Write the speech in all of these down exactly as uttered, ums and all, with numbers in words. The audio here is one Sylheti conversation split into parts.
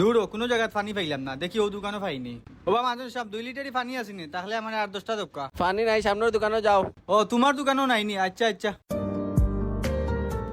দূর ও, কুনু জাগাত পানি পাইলাম না, দেখি অউ দোকানো পাইনি। ও বা মাজন সাব, দুই লিটারই পানি আছে নি? তাইলে আমারে আর দশটা দেউক্কা। পানি নাই, সামনর দোকানো যাও। ও, তুমার দোকানো নাই নি? আইচ্ছা, আইচ্ছা।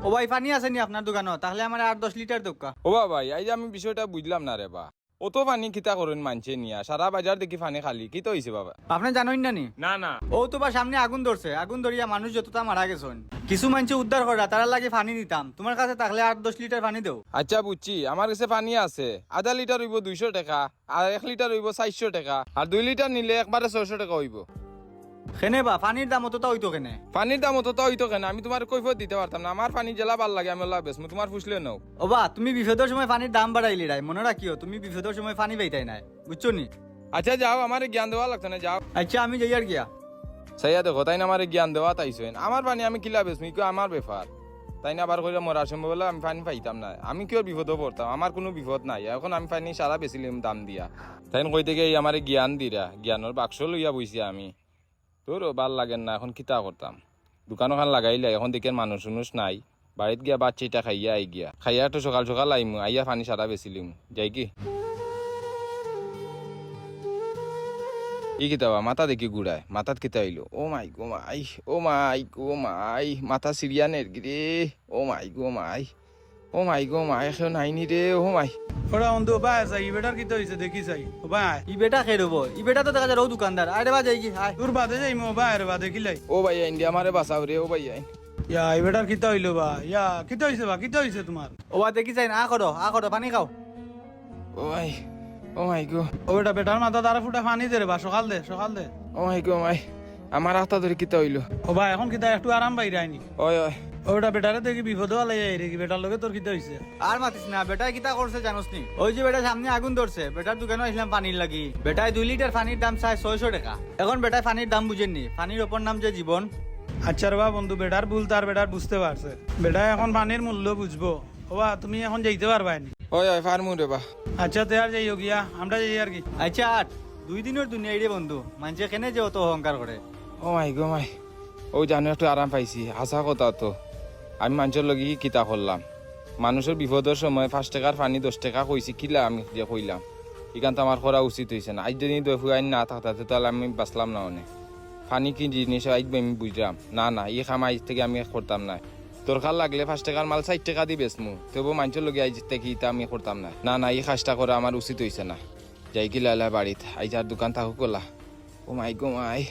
ও ভাই, পানি আছে নি আপনার দোকানো? তাইলে আমারে আর দশ লিটার দেউক্কা। ও বা ভাই, আইজ আমি বিষয়টা বুঝলাম না রে বা। অত পানি কিতা করইন মানষে নিয়া? সারা বাজার দেখি পানি খালি, কিতা অইছে বাবা? আপনে জানইন না নি? না, না। অউ তো বা সামনে আগুন ধরছে, আগুন ধরিয়া মানুষ যততা মারা গেছইন। কিছু মানষে উদ্ধার কররা, তারার লাগি পানি নিতাম। তুমার কাছে তাইলে আট দশ লিটার পানি দেও। আইচ্ছা, বুঝছি, আমার গেছে পানি আছে। আধা লিটার অইবো দুইশো টেকা, আর এক লিটার অইবো চাইরশো টেকা, আর দুই লিটার নিলে একবারে ছয়শো টেকা অইবো। কেনে বা, পানির দাম অততা অইতো কেনে? পানির দাম অততা অইতো কেনে? আমি তুমারে কৈফিয়ত দিতে পারতাম না। আমার পানি যেলা ভালা লাগে আমি অলা বেচমু, তুমার ফুসলে নেও। ও বা, তুমি বিপদর সময় পানির দাম বাড়াইলিরায়, মনো রাখিও, তুমি বিপদর সময় পানি পাইতায় নায়, বুঝছো নি? আইচ্ছা যাও, আমারে জ্ঞান দেওয়া লাগতো না, যাও। আইচ্ছা, আমি যাইয়ার গিয়া। চাইয়া দেখো, তাইন আমারে জ্ঞান দেওয়াত আইছইন। আমার পানি আমি কিলা বেচমু, ইকো আমার বেপার। তাইন আবার কইরা মরার সময় বলে আমি পানি পাইতাম না। আমি কিওর বিপদো পড়তাম? আমার কুনু বিপদ নাই। অখন আমি পানি সারা বেচিলিমু দাম দিয়া। তাইন কইতে গিয়া আমারে জ্ঞান দিরা, জ্ঞানর বাক্স লইয়া বইছি আমি। দূর ও, ভালা লাগের না, অখন কিতা করতাম? দোকান অখান লাগাইলাই, অখন দেখিয়ার মানুষ উনুষ নাই। বাড়িত গিয়া ভাত চাইরটা খাইয়া আইগিয়া। খাইয়া একটু সকাল সকাল আইমু, আইয়া পানি সারা বেচিলিমু। যাইগি? ই কিতা বা, মাথা দেখি ঘুরায়, মাথাত কিতা অইলো? ও মাই গো মাই, ও মাই গো মাই, মাথা ছিড়িয়া নেরগি রে। ও মাই গো মাই, ও মাই গো মাই, কেউ নাই নি রে, ও মাই। ওরা বন্ধু, ও বা, আয় চাই, ই বেটার কিতা অইছে দেখি চাই। ও বা, আয়। ই বেটা কে রে বা? ই বেটা তো দেখা যার অউ দোকানদার। আরে বা, যাইগি, আয়। দূর বাদে যাইমু, ও বা, আরে বাদে কিলাই। ও ভাই আইন দে, আমারে বাচাও রে, ও ভাই আইন। ইয়া, ই বেটার কিতা অইলো বা? ইয়া, কিতা অইছে বা? কিতা অইছে তুমার? ও বা, দেখি চাইন, আ করো, আ করো, পানি খাও। ও ভাই, ও মাই গো। ও বেটা, বেটার মাথাত আরো ফুটা পানি দে রে বা, সকাল দে, সকাল দে। ও মাই গো মাই, আমার আখতা ধরি কিতা অইলো? ও বা, অখন কিতা একটু আরাম পাইরায় নি? ওই, ওই। ও বেটা, বেটারে দেখি বিপদো ফালাই আইরে কি, বেটার লগে তোর কিতা অইছে? আর মাতিস না, বেটায় কিতা করছে জানোস নি? ওই যে বেটা সামনে আগুন ধরছে, বেটার দোকানো আইছলাম পানির লাগি। বেটায় দুই লিটার পানির দাম চায় ছয়শো টেকা। অখন বেটায় পানির দাম বুঝের নি, পানির অপর নাম যে জীবন। আইচ্ছা রে বা বন্ধু, বেটার ভুল তার বেটায় বুঝতে পারছে। বেটায় অখন পানির মূল্য বুঝবো। ও বা, তুমি অখন যাইতে পারবায় নি? ওই, ওই, পারমু রে বা। আইচ্ছা, তে আর যাইও গিয়া, আমরা যাইয়ার কি। আইচ্ছা, আট, দুই দিনর দুনিয়াই রে বন্ধু, মানষে কেনে যে অত অহংকার করে। ও মাই গো মাই, অউ জানো একটু আরাম পাইছি, হাছা কথা তো। আমি মানষর লগে ই কিতা করলাম? মানুষর বিপদর সময় পাঁচ টেকার পানি দশ টেকা কইছি, কিলা আমি যে কইলাম, ইখান তো আমার করা উচিত অইছে না। আইজ যদি দুই ফুয়াইন না থাকতা, তে তাইলে আমি বাচলাম না অনে। পানি কি জিনিস আইজ আমি বুঝলাম না। না, ই কাম আইজ থাকি আমি করতাম নায়। দরকার লাগলে পাঁচ টেকার মাল চাইর টেকা দি বেচমু, তবু মানষর লগে আইজ থাকি ইতা আমি করতাম নায়। না, না, ই কাজটা করা আমার উচিত অইছে না। যাইগি লালা বাড়িত, আইজ আর দোকান থাকুক অলা। ও মাই গো মাই।